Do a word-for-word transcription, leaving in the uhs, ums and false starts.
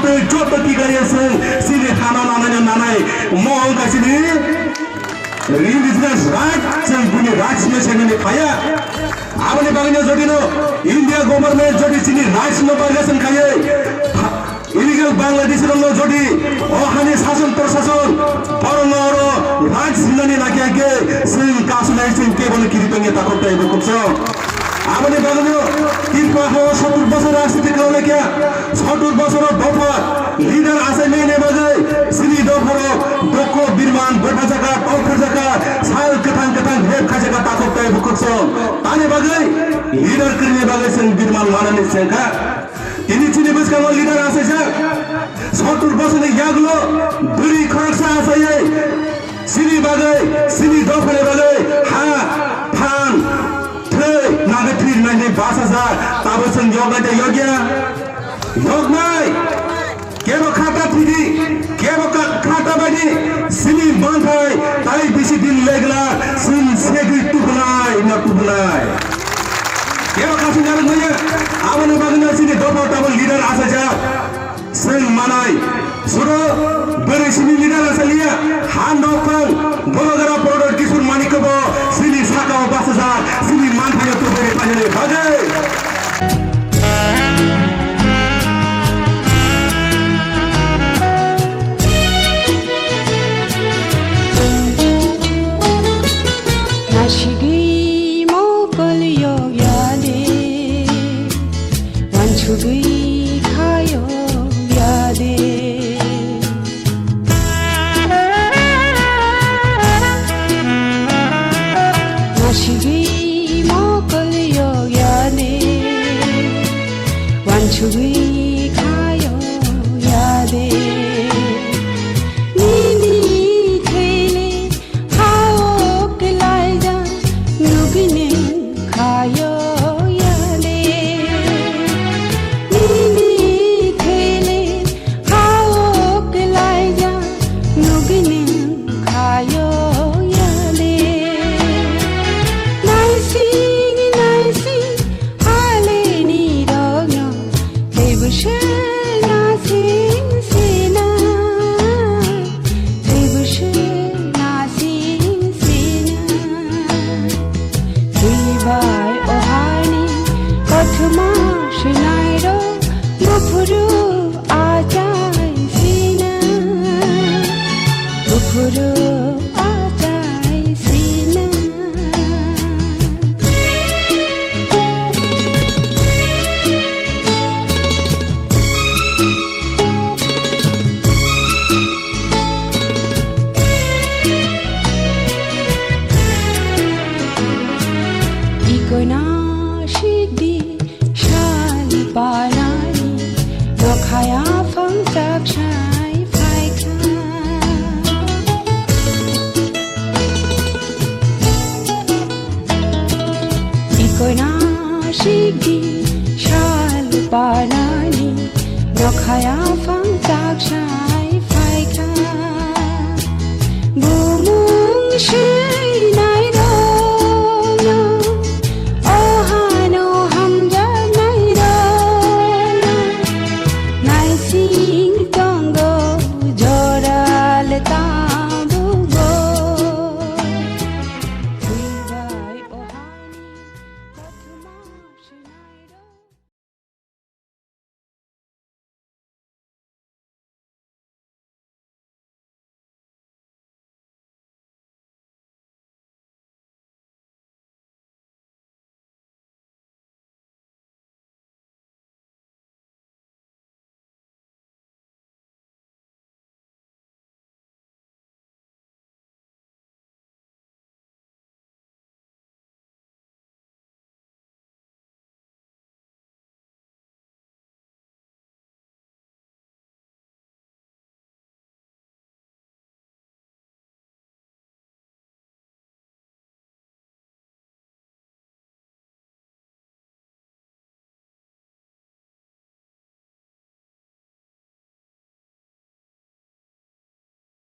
Tei joto tikaya chwng chini hama nanai nanai mohon kaisini indigenous right chwng bini right simi sengmani phaya. Aboni bagwino jodi no India government jodi chini right no violation khaiwi illegal Bangladeshi rokno jodi o hani sason prosason borokno oro right sinani nakya khe chwng kasunai chwng kebono kiri tongya takhuk tei bukhuk song. Aboni bagwino Tripura hao sotur bosor rajniti khlaikha, sotur bosoro dopha leader achaimani bagwi chini dopharok dukho birman bwtharjakha, tongkharjakha, sal kwthang kwthang rep khaijakha takhuk tei bukhuk song. Tani bagwi leader kwrwini bagwi chwng birman manani chengkha. Tini chini bwskango leader achaijak. Sotur bosorni yagulo bwrwi khoroksa achaiwi chini bagwi, chini dophani bagwi ha, phan, thwi, nangkhe thwi rwnai hinwi bachajak. Tabo chwng yoknai tei yokya? Yoknai. Kebo khata thwidi, kebo ka-, khata baidi, chini manthai tai bisi din legla chwng segwi tubunai na tubunai. Kebo kasu narwk manya, aboni bagwino chini dopha tabuk leader achaijak. Chwng manai, suro bwrwi simi leader achaliya, ha nok phang, Bologra Prodot Kishore Manikya bo chini sakao bachajak, chini manthaino tubui painani bagwi. Nasigwi mokol yokya de, wansugwi kha yokya de. Nasigwi mokol yokya de, wansugwi kha yokya de. Nini thele hao kwlaijak nugwi nwng kha yokya de. Nini thele hao kwlaijak nugwi nwng kha yokya de. Naising naising haleni rokno teibo se naising sina. Teibo se naising sina. Twibai o hani kothoma swnairok buphuru achai sina. Buphuru achai sina. Ikoina sikdi sal panani nokhaya phangchak sai phaikha. Ikoina sikdi sal panani nokhaya phangchak sai phaikha. Bumung se